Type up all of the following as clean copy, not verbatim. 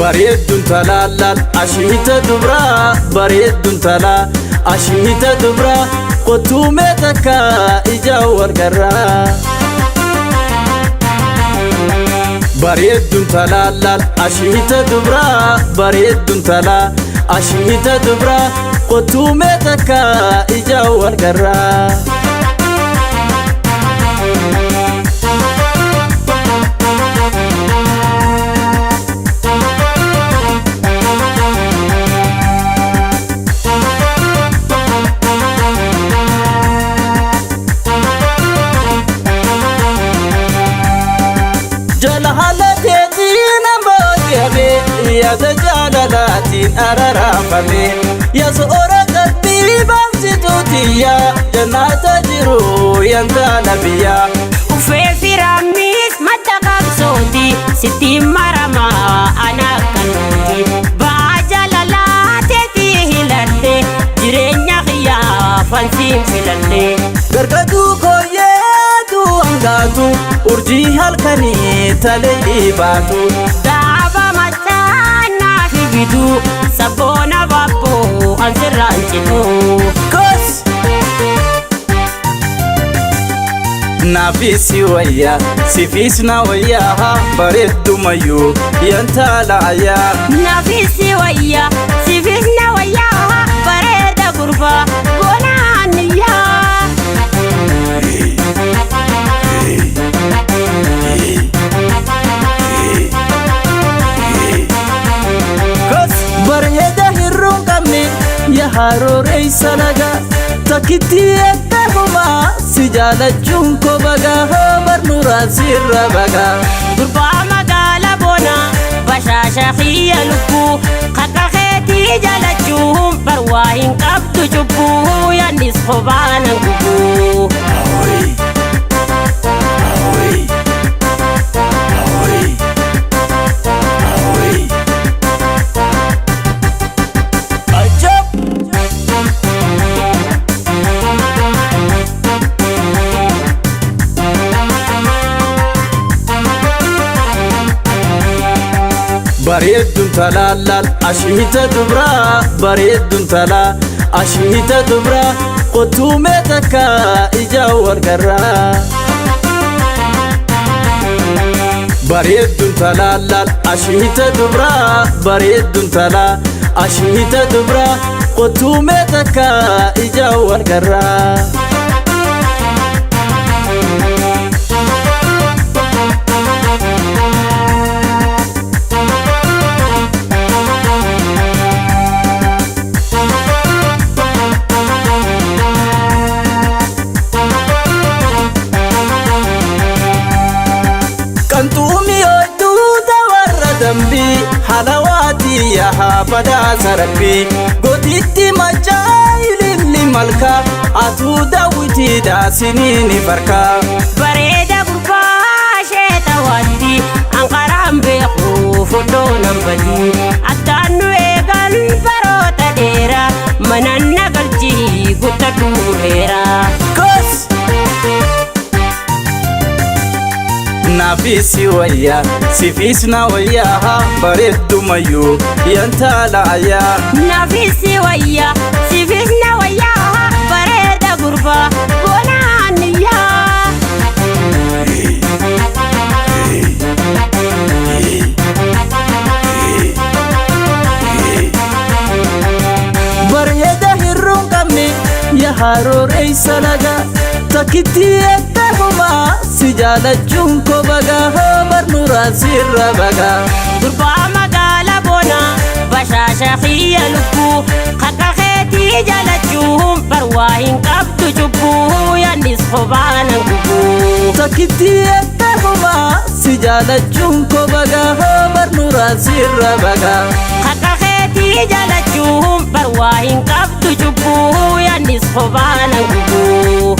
Bareedduun talaa laal ashiita dubraa bareedduun talaa ashiita dubraa kottuu mee takka ijaan wal garraa. Bareedduun talaa laal ashiita dubraa bareedduun talaa ashiita dubraa kottuu mee takka ijaan wal garraa. Jala haala teetiin ambooti'ame yaada jaalalaatiin araraafame yaasa ora qalbii baamsituu tiyya jannaata jiru yantaala biyya. Ufee firaammis madda qabsooti sitti maramaa ana akkanuuti ba'aa jaalalaa teetii hiladhe jireenya kiyyaa fansiin filadhe. Gargaduu kooyyeetu hangaatu urjii halkanii talee baatu. Dhaaba machaa naafi bitu sabboona babboo ansirraan citu. Kos! Naafis si wayyaa sifiis na wayyaa bareeddumayyuu yantaala ayyaa. Naafisi wayyaa siifis na wayyaa bareeda gurbaa bonaaniyyaa. Kos! Bareeda hirruun qabne yaa harooreessa lagaa takkitti eeggamumaa si jaalachuun koo bagaa barnuuraa sirra bagaa. Gurbaa magaala bonaa bashaasha kiyya lubbuu kakka keetii jaalachuun barwaa hin qabdu cubbuu yaannis kophaa nan gubuu. Ajab! Bareedduun talaa laal ashiita dubraa bareedduun talaa ashiita dubraa kottuu mee takka ijaan wal garraa. Bareedduun talaa laal ashiita dubraa bareedduun talaa ashiita dubraa kottuu mee takka ijaan wal garraa. Qanxuumi hoituuta warra dambii halawaatii yaa badhaasa rabbii gootitti machaa ililli malkaa atuu daawwitiidha siniini farkaa. Bareeda gurbaa sheeta waatti anqaraan beeku fodhoo nan badii addaan nu eegan baroota dheeraa manan na galchii guttadhu heera. Kos! Naafis si wayyaa sifiis na wayyaa bareeddumayyuu yantaala ayyaa. Naafisi wayyaa siifis na wayyaa bareeda gurbaa bonaaniyyaa. Bareeda hirruun qabne yaa harooreessa lagaa takkitti eeggamumaa si jaalachuun koo bagaa barnuuraa sirra bagaa. Gurbaa magaala bonaa bashaasha kiyya lubbuu kakka keetii jaalachuun barwaa hin qabdu cubbuu yaannis kophaa nan gubuu. Takkitti eeggamumaa si jaalachuun koo bagaa barnuuraa sirra bagaa. Kakka keetii jaalachuun barwaa hin qabdu cubbuu yaannis kophaa nan gubuu.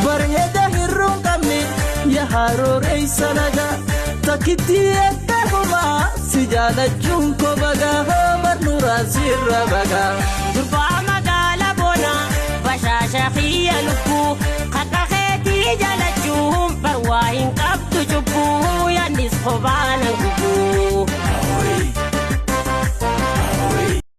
Bareeda hirruun qabne yaa harooreessa lagaa takkitti eeggamumaa si jaalachuun koo bagaa barnuuraa sirra bagaa. Gurbaa magaala bonaa. Kophaa.